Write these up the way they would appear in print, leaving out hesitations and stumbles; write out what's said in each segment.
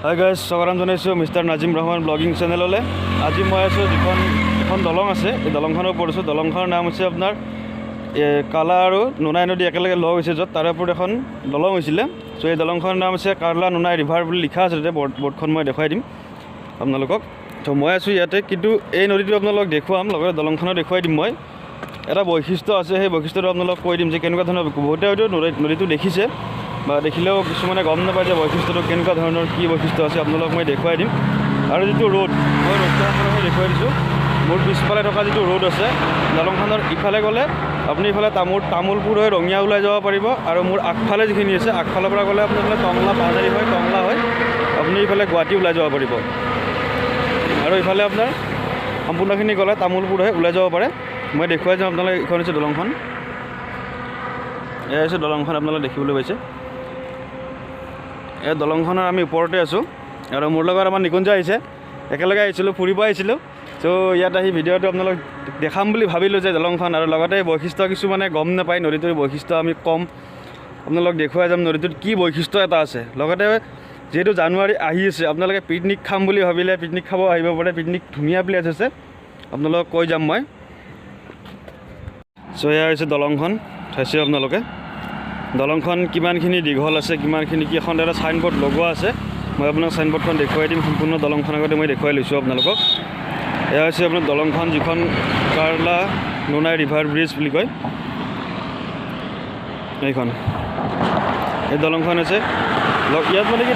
Hi guys, স্বাগতম জনাইছোঁ mister Nazim Rahman blogging চেনেললৈ। আজি মই আছোঁ যিখন এখন দলং আছে, এই দলংখনৰ ওপৰত আছোঁ। দলংখনৰ নাম হৈছে আপোনাৰ কালা আৰু নোনাই নদী একেলগে লগ হৈছে য'ত, তাৰে ওপৰত এখন দলং হৈছিলে। চ' এই দলংখনৰ নাম হৈছে কাৰ্লা নোনাই ৰিভাৰ বুলি লিখা আছে তাতে। বৰ্ডখন মই দেখুৱাই দিম আপোনালোকক। ত' মই আছোঁ ইয়াতে, কিন্তু এই নদীটো আপোনালোকক দেখুৱাম, লগতে দলংখনো দেখুৱাই দিম। মই এটা বৈশিষ্ট্য আছে, সেই বৈশিষ্ট্যটো আপোনালোকক কৈ দিম যে কেনেকুৱা ধৰণৰ। বহুতে হয়তো নদীটো দেখিছে বা দেখিলেও কিছুমানে গম নাপায় যে বৈশিষ্ট্যটো কেনেকুৱা ধৰণৰ, কি বৈশিষ্ট্য আছে, আপোনালোকক মই দেখুৱাই দিম। আৰু যিটো ৰোড, মই ৰোডটো আপোনালোকক দেখুৱাই দিছোঁ। মোৰ পিছফালে থকা যিটো ৰোড আছে, দলংখনৰ ইফালে গ'লে আপুনি ইফালে তামোলপুৰ হৈ ৰঙিয়া ওলাই যাব পাৰিব। আৰু মোৰ আগফালে যিখিনি আছে, আগফালৰ পৰা গ'লে আপুনি ইফালে টংলা পানেৰী হয়, টংলা হয় আপুনি ইফালে গুৱাহাটী ওলাই যাব পাৰিব। আৰু ইফালে আপোনাৰ সম্পূৰ্ণখিনি গ'লে তামোলপুৰ হৈ ওলাই যাব পাৰে। মই দেখুৱাই যাম আপোনালোকে। এইখন হৈছে দলংখন, এয়া হৈছে দলংখন, আপোনালোকে দেখিবলৈ পাইছে। এই দলংখনৰ আমি ওপৰতে আছোঁ আৰু মোৰ লগত আমাৰ নিকুঞ্জ আহিছে। একেলগে আহিছিলোঁ, ফুৰিব আহিছিলোঁ। চ' ইয়াত আহি ভিডিঅ'টো আপোনালোক দেখাম বুলি ভাবিলোঁ যে দলংখন আৰু লগতে বৈশিষ্ট্য কিছুমানে গম নাপায়। নদীটোৰ বৈশিষ্ট্য আমি ক'ম, আপোনালোক দেখুৱাই যাম নদীটোত কি বৈশিষ্ট্য এটা আছে। লগতে যিহেতু জানুৱাৰী আহি আছে, আপোনালোকে পিকনিক খাম বুলি ভাবিলে পিকনিক খাব আহিব পাৰে। পিকনিক ধুনীয়া প্লেচ আছে, আপোনালোকক কৈ যাম মই। চ' এয়া হৈছে দলংখন, চাইছে আপোনালোকে। দলংখন কিমানখিনি দীঘল আছে, কিমানখিনি কি, এখন এটা চাইনবোৰ্ড লগোৱা আছে। মই আপোনাক চাইনবোৰ্ডখন দেখুৱাই দিম। সম্পূৰ্ণ দলংখন আগতে মই দেখুৱাই লৈছোঁ আপোনালোকক। এয়া হৈছে আপোনাৰ দলংখন, যিখন কাৰ্লা নোনাই ৰিভাৰ ব্ৰিজ বুলি কয় এইখন। এই দলংখন হৈছে ইয়াত মানে কি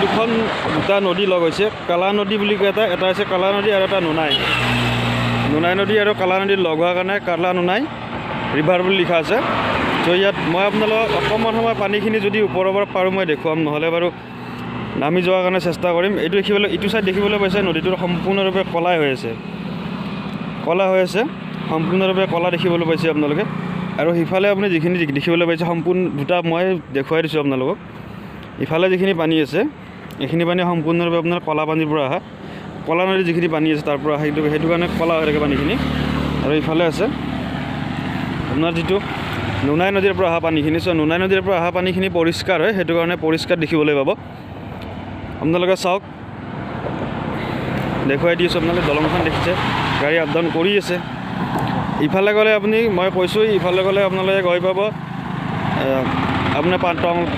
দুটা নদী লগ হৈছে। কালা নদী বুলি কয় এটা, এটা হৈছে কালা নদী আৰু এটা নোনাই। নোনাই নদী আৰু কালা নদী লগ হোৱাৰ কাৰণে কালা নোনাই ৰিভাৰ বুলি লিখা আছে। ত' ইয়াত মই আপোনালোকক অকণমান সময় পানীখিনি যদি ওপৰৰ পৰা পাৰোঁ মই দেখুৱাম, নহ'লে বাৰু নামি যোৱাৰ কাৰণে চেষ্টা কৰিম। এইটো দেখিবলৈ, ইটো ছাইড দেখিবলৈ পাইছে, নদীটোৰ সম্পূৰ্ণৰূপে ক'লাই হৈ আছে, ক'লা হৈ আছে, সম্পূৰ্ণৰূপে ক'লা দেখিবলৈ পাইছে আপোনালোকে। আৰু সিফালে আপুনি যিখিনি দেখিবলৈ পাইছে, সম্পূৰ্ণ দুটা মই দেখুৱাই দিছোঁ আপোনালোকক। ইফালে যিখিনি পানী আছে, এইখিনি পানী সম্পূৰ্ণৰূপে আপোনাৰ ক'লা পানীৰ পৰা অহা, ক'লা নদীৰ যিখিনি পানী আছে তাৰ পৰা অহা, সেইটো কাৰণে ক'লা হৈ থাকে পানীখিনি। আৰু ইফালে আছে আপোনাৰ যিটো নোনাই নদীৰ পৰা অহা পানীখিনি। চ' নোনাই নদীৰ পৰা অহা পানীখিনি পৰিষ্কাৰ হয়, সেইটো কাৰণে পৰিষ্কাৰ দেখিবলৈ পাব আপোনালোকে। চাওক, দেখুৱাই দিছোঁ আপোনালোকে। দলংখন দেখিছে, গাড়ী আপ ডাউন কৰি আছে। ইফালে গ'লে আপুনি, মই কৈছোঁ, ইফালে গ'লে আপোনালোকে গৈ পাব আপোনাৰ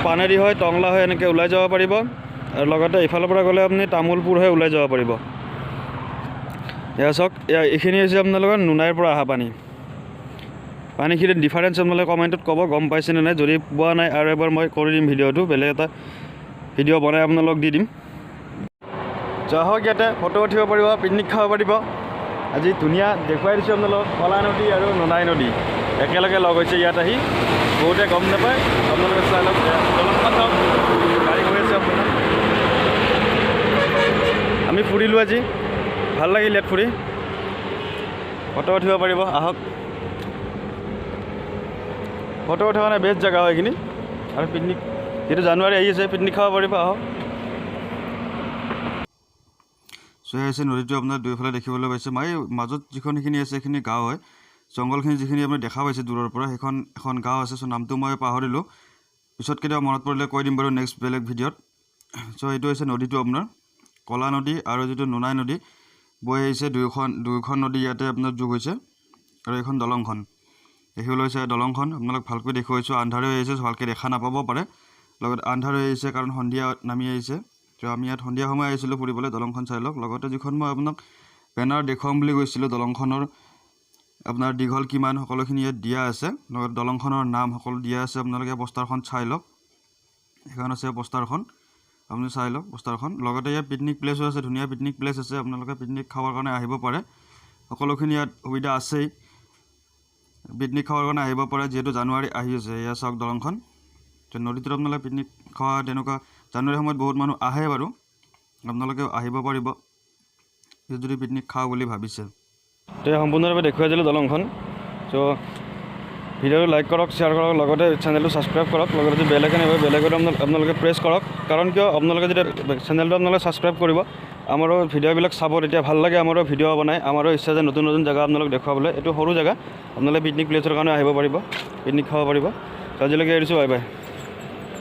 পানেৰী হয়, টংলা হৈ এনেকৈ ওলাই যাব পাৰিব। আৰু লগতে ইফালৰ পৰা গ'লে আপুনি তামোলপুৰ হৈ ওলাই যাব পাৰিব। এয়া চাওক, এয়া এইখিনি হৈছে আপোনালোকৰ নোনাইৰ পৰা অহা পানী। পানীখিনিৰ ডিফাৰেঞ্চ আপোনালোকে কমেণ্টত ক'ব, গম পাইছেনে নাই। যদি পোৱা নাই, আৰু এবাৰ মই কৰি দিম ভিডিঅ'টো, বেলেগ এটা ভিডিঅ' বনাই আপোনালোকক দি দিম। আহক, ইয়াতে ফটো উঠিব পাৰিব, পিকনিক খাব পাৰিব। আজি ধুনীয়া দেখুৱাই দিছোঁ আপোনালোকক। কলা নদী আৰু নোনাই নদী একেলগে লগ হৈছে ইয়াত আহি, বহুতে গম নাপায়। আপোনালোকে চাই লওক, এয়া দলংখন চাওক, গাড়ী গৈ আছে আপোনাৰ। আমি ফুৰিলোঁ আজি, ভাল লাগিল ইয়াত ফুৰি। ফটো উঠিব পাৰিব, আহক। ফটো উঠাৰ কাৰণে বেষ্ট জেগা হয় এইখিনি। আৰু পিকনিক, যিহেতু জানুৱাৰী আহি আছে, পিকনিক খাব পাৰিব, আহক। চ' হৈছে নদীটো, আপোনাৰ দুয়োফালে দেখিবলৈ পাইছে। মই মাজত যিখন সেইখিনি আছে, সেইখিনি গাঁও হয়। জংঘলখিনি যিখিনি আপুনি দেখা পাইছে দূৰৰ পৰা, সেইখন এখন গাঁও আছে। চ' নামটো মই পাহৰিলোঁ, পিছত কেতিয়াবা মনত পৰিলে কৈ দিম বাৰু নেক্সট বেলেগ ভিডিঅ'ত। চ' এইটো হৈছে নদীটো আপোনাৰ কলা নদী আৰু যিটো নোনাই নদী বৈ আহিছে, দুয়োখন নদী ইয়াতে আপোনাৰ যোগ হৈছে। আৰু এইখন দলংখন দেখিবলৈ হৈছে, দলংখন আপোনালোক ভালকৈ দেখুৱাইছোঁ। আন্ধাৰ হৈ আহিছে, ভালকৈ দেখা নাপাব পাৰে। লগত আন্ধাৰ হৈ আহিছে কাৰণ সন্ধিয়া নামি আহিছে। তো আমি ইয়াত সন্ধিয়া সময় আহিছিলোঁ ফুৰিবলৈ। দলংখন চাই লওক। লগতে যিখন মই আপোনাক বেনাৰ দেখুৱাম বুলি কৈছিলোঁ, দলংখনৰ আপোনাৰ দীঘল কিমান সকলোখিনি ইয়াত দিয়া আছে, লগত দলংখনৰ নাম সকলো দিয়া আছে। আপোনালোকে পোষ্টাৰখন চাই লওক। সেইখন আছে পোষ্টাৰখন, আপুনি চাই লওক পোষ্টাৰখন। লগতে ইয়াত পিকনিক প্লেচো আছে, ধুনীয়া পিকনিক প্লেচ আছে। আপোনালোকে পিকনিক খাবৰ কাৰণে আহিব পাৰে, সকলোখিনি ইয়াত সুবিধা আছেই। পিকনিক খাবৰ কাৰণে আহিব পাৰে, যিহেতু জানুৱাৰী আহি আছে। এয়া চাওক দলংখন। তো নদীটোত আপোনালোকে পিকনিক খোৱা তেনেকুৱা জানুৱাৰী সময়ত বহুত মানুহ আহে বাৰু, আপোনালোকেও আহিব পাৰিব যদি পিকনিক খাওঁ বুলি ভাবিছে। তো সম্পূৰ্ণৰূপে দেখুৱাই দিলোঁ দলংখন। চ' ভিডিঅ'টো লাইক কৰক, শ্বেয়াৰ কৰক, লগতে চেনেলটো ছাবস্ক্ৰাইব কৰক। লগতে যদি বেল আইকন আহিব, বেল আইকন আপোনালোকে প্ৰেছ কৰক। কাৰণ কিয়, আপোনালোকে যেতিয়া চেনেলটো আপোনালোকে ছাবস্ক্ৰাইব কৰিব, আমাৰো ভিডিঅ'বিলাক চাব, তেতিয়া ভাল লাগে আমাৰো ভিডিঅ' বনাই। আমাৰো ইচ্ছা যায় নতুন নতুন জেগা আপোনালোক দেখুৱাবলৈ। এইটো সৰু জেগা, আপোনালোকে পিকনিক প্লেচৰ কাৰণে আহিব পাৰিব, পিকনিক খাব পাৰিব। আজিলৈকে এৰিছোঁ, বাই বাই।